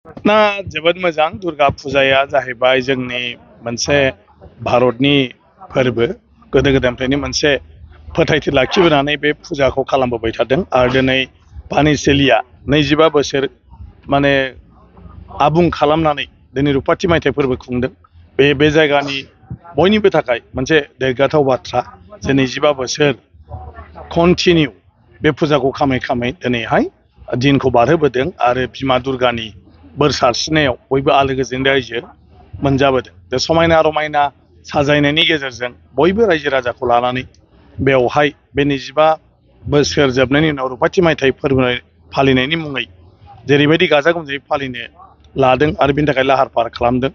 ना जोबोद मोजां दुर्गा फुजाया जाहैबाय जोंनि मोनसे भारतनि फोरबो गोदो गोदायनिफ्रायनो मोनसे फोथायथि लाखिबोनानै बे फुजाखौ खालामबोबाय थादों आरो दिनै पानिसेलिया 25 बोसोर माने आबुं खालामनानै दिनै रुपाथि मायथाइ फोरबो खुंदों बे जायगानि बयनिबो थाखाय मोनसे देरगाथाव बाथ्रा जे 25 बोसोर कन्टिनिउ बे फुजाखौ खामै खामै दिनैहाय दिनखौ बारहोबोदों आरो बिमा दुर्गानि बोर सारस्रिनायाव बयबो आलो गोजोन रायजो मोनजाबोदों बे समायना रमायना साजायनायनि गेजेरजों बयबो रायजो राजाखौ लानानै बेवहाय बे 25 बोसोर जोबनायनि उनाव रुपाथि मायथाइ फोरबो फालिनायनि मुङै जेरैबायदि गाजा गोमजायै फालिनो लादों आरो बेनि थाखाय लाहार फाहार खालामदों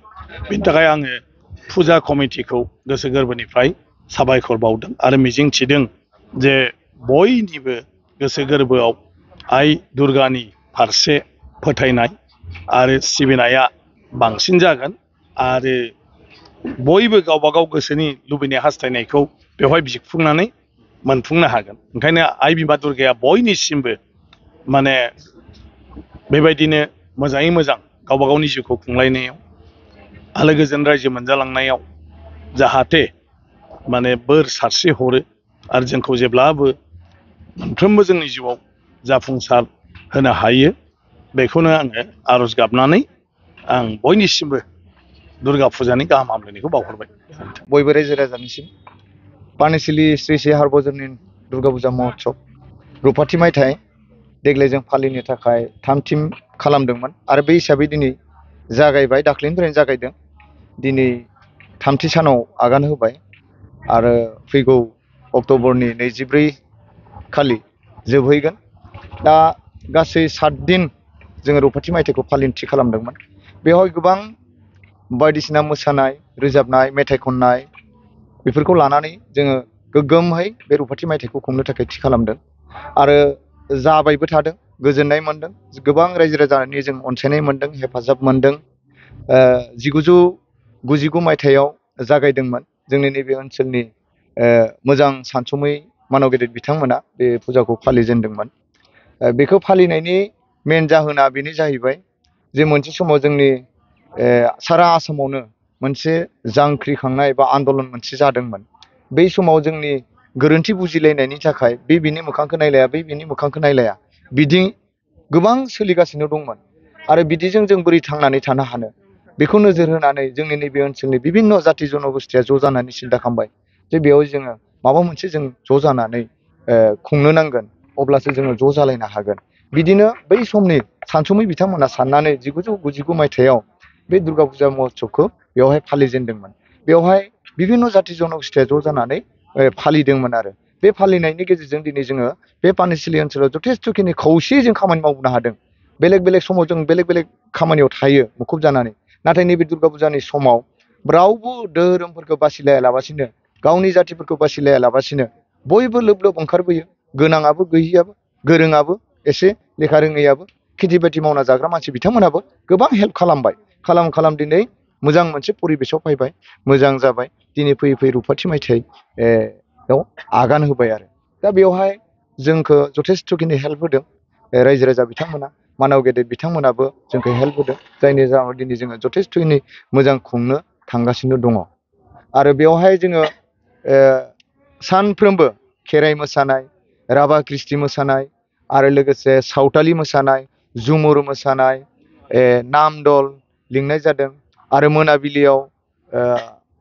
बेनि थाखाय आङो फुजा कमिटिखौ गोसो गोरबोनिफ्राय साबायखर बावदों आरो मिजिंथिदों जे बयनिबो गोसो गोरबोआव आइ दुर्गानि फारसे फोथायनाय आरो सिबिनाया बांसिन जागोन आरो बयबो गावबा गाव गोसोनि लुबैनाय हास्थायनायखौ बेवहाय बिफुंनानै मोनफुंनो हागोन ओंखायनो आइ बिमा दुर्गाया बयनिसिमबो माने बेबायदिनो मोजाङै मोजां गावबा गावनि जिउखौ खुंलायनायाव आलो गोजोन रायजो मोनजालांनायाव जाहाथे माने बोर सारस्रि हरो आरो जोंखौ जेब्लाबो मोनफ्रोमबो जोंनि जिउआव जाफुंसार होनो हायो बेखौनो आङो आरज गाबनानै आं बयनिसिमबो दुर्गा फुजानि गाहाम हामलायनायखौ बावहरबाय बयबो रायजो राजानिसिम पानिसेलि श्री श्री हारबजननि दुर्गा फुजा महोत्सव रुपाथि मायथाइ देग्लाय जों फालिनो थाखाय थाम-थिम खालामदोंमोन आरो बे हिसाबै दिनै जागायबाय दाख्लैनिफ्रायनो जागायदों दिनै थामथि सानाव आगान होबाय आरो फैगौ अक्ट'बरनि 24 खालि जोबहैगोन दा गासै 7 दिन जोङो रुपाथि मायथाइखौ फालिनो थि खालामदोंमोन बेवहाय गोबां बायदिसिना मोसानाय रोजाबनाय मेथाइ खननाय बेफोरखौ लानानै जोङो गोग्गोमहै बे रुपाथि मायथाइखौ खुंनो थाखाय थि खालामदों आरो जाबायबो थादों गोजोननाय मोनदों गोबां रायजो राजानि जों अनसायनाय मोनदों हेफाजाब मोनदों 1999 मायथाइयाव जागायदोंमोन जोंनि नैबे ओनसोलनि मोजां सानसुमै मानव गेदेर बिथांमोना बे फुजाखौ फालिजेनदोंमोन बेखौ फालिनायनि मेन जाहोना बेनो जाहैबाय जे मोनसे समाव जोंनि सारा आसामावनो मोनसे जांख्रिखांनाय बा आन्दलन मोनसे जादोंमोन बै समाव जोंनि गोरोन्थि बुजिलायनायनि थाखाय बे बिनि मोखांखौ नायलाया बे बिनि मोखांखौ नायलाया बिदि गोबां सोलिगासिनो दंमोन आरो बिदिजों जों बोरै थांनानै थानो हानो बेखौ नोजोर होनानै जोंनि नैबे ओनसोलनि बिभिन्न जाथि जनगोष्ठीया ज' जानानै सिन्था खालामबाय जे बेयाव जोङो माबा मोनसे जों ज' जानानै खुंनो नांगोन अब्लासो जोङो ज' जालायनो हागोन बिदिनो बै समनि सानसुमै बिथांमोना साननानै 1999 मायथाइयाव बे दुर्गा फुजा महोत्सवखौ बेवहाय फालिजेनदोंमोन बेवहाय बिभिन्न जाथि जनगोष्ठीया ज' जानानै फालिदोंमोन आरो बे फालिनायनि गेजेरजों दिनै जोङो बे पानिसेलि ओनसोलाव जथेस्थ'खिनि खौसेयै जों खामानि मावनो हादों बेलेग बेलेग समाव जों बेलेग बेलेग खामानियाव थायो मुखुब जानानै नाथाय नैबे दुर्गा फुजानि समाव रावबो धोरोमफोरखौ बासिलायालाबासिनो गावनि जातिफोरखौ बासिलायालाबासिनो बयबो लोब लोब ओंखारबोयो गोनाङाबो गैयियाबो गोरोङाबो एसे लेखा रोङैयाबो खेथि बाथि मावना जाग्रा मानसि बिथांमोनाबो गोबां हेल्प खालामबाय खालाम दिनै मोजां मोनसे परिबेसाव फैबाय मोजां जाबाय दिनै फैयै फैयै रुपाथि मायथाइयाव आगान होबाय आरो दा बेवहाय जोंखौ जथेस्थ'खिनि हेल्प होदों रायजो राजा बिथांमोना मानव गेदेर बिथांमोनाबो जोंखौ हेल्प होदों जायनि जाहोनाव दिनै जोङो जथेस्थ'खिनि मोजां खुंनो थांगासिनो दङ आरो बेवहाय जोङो सानफ्रोमबो खेराइ मोसानाय राभा कृष्टि मोसानाय आरो लोगोसे सावथालि मोसानाय झुमुर मोसानाय नाम दल लिंनाय जादों आरो मोनाबिलियाव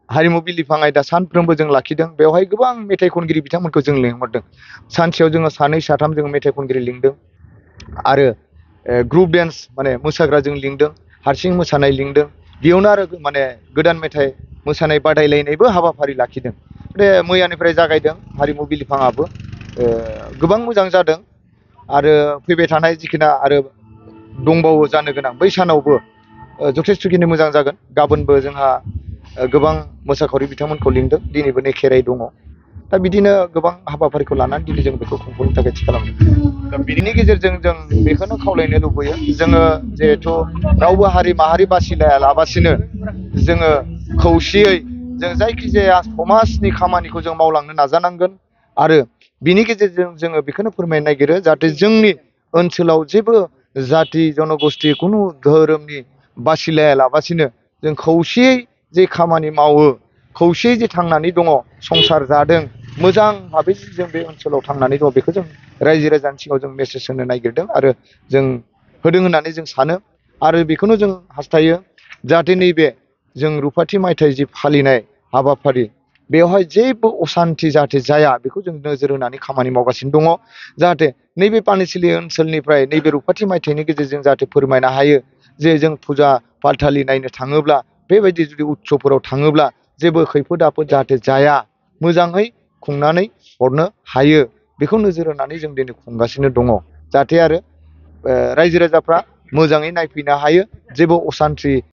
हारिमु बिलिफां आयदा सानफ्रोमबो जों लाखिदों बेवहाय गोबां मेथाइ खनगिरि बिथांमोनखौ जों लिंहरदों सानसेयाव जोङो 2-3 जों मेथाइ खनगिरि लिंदों आरो ग्रुप डेन्स माने मोसाग्रा जों लिंदों हारसिं मोसानाय लिंदों बेयावनो आरो माने गोदान मेथाइ मोसानाय बादायलायनायबो हाबाफारि लाखिदों बे मैयानिफ्राय जागायदों हारिमु बिलिफाङाबो गोबां मोजां जादों आरो फैबाय थानाय जिखिना आरो दंबावो जानो गोनां बै सानावबो जथेस्थ'खिनि मोजां जागोन गाबोनबो जोंहा गोबां मोसाखावरि बिथांमोनखौ लिंदों दिनैबो नै खेराइ दङ दा बिदिनो गोबां हाबाफारिखौ लानानै दिनै जों बेखौ खुंफुंनो थाखाय थि खालामदों दा बिनि गेजेरजों जों बेखौनो खावलायनो लुबैयो जोङो जिहेथु रावबो हारि माहारि बासिलायालाबासिनो जोङो खौसेयै जों जायखिजाया समाजनि खामानिखौ जों मावलांनो नाजानांगोन आरो बिनि गेजेरजों जोङो बेखौनो फोरमायनो नागिरो जाहाथे जोंनि ओनसोलाव जेबो जाति जनगोष्ठी खुनु धोरोमनि बासिलायालाबासिनो जों खौसेयै जे खामानि मावो, खौसेयै जे थांनानै दङ, संसार जादों, मोजां भाबै जों बे ओनसोलाव थांनानै दङ, बेखौ जों रायजो राजानि सिगाङाव जों मेसेज होनो नागिरदों आरो जों होदों होननानै जों सानो। आरो बेखौनो जों हास्थायो जाहाथे नैबे जों रुफाथि मायथाइ जि फालिनाय हाबाफारि, बेवहाय जेबो असान्थि जाहाथे जाया, बेखौ जों नोजोर होनानै खामानि मावगासिनो दङ। जाहाथे नैबे पानिसिलि ओनसोलनिफ्राय नैबे रुफाथि मायथाइनि गेजेरजों जाहाथे फोरमायनो हायो जे जों फुजा फाथालि नायनो थाङोब्ला, बेबायदि जुदि उत्सबफोराव थाङोब्ला जेबो खैफोद आफोद जाहाथे जाया, मोजाङै खुंनानै हरनो हायो, बेखौ नोजोर होनानै जों दिनै खुंगासिनो दङ। जाहाथे आरो रायजो राजाफ्रा मोजाङै नायफैनो हायो, जेबो असान्थि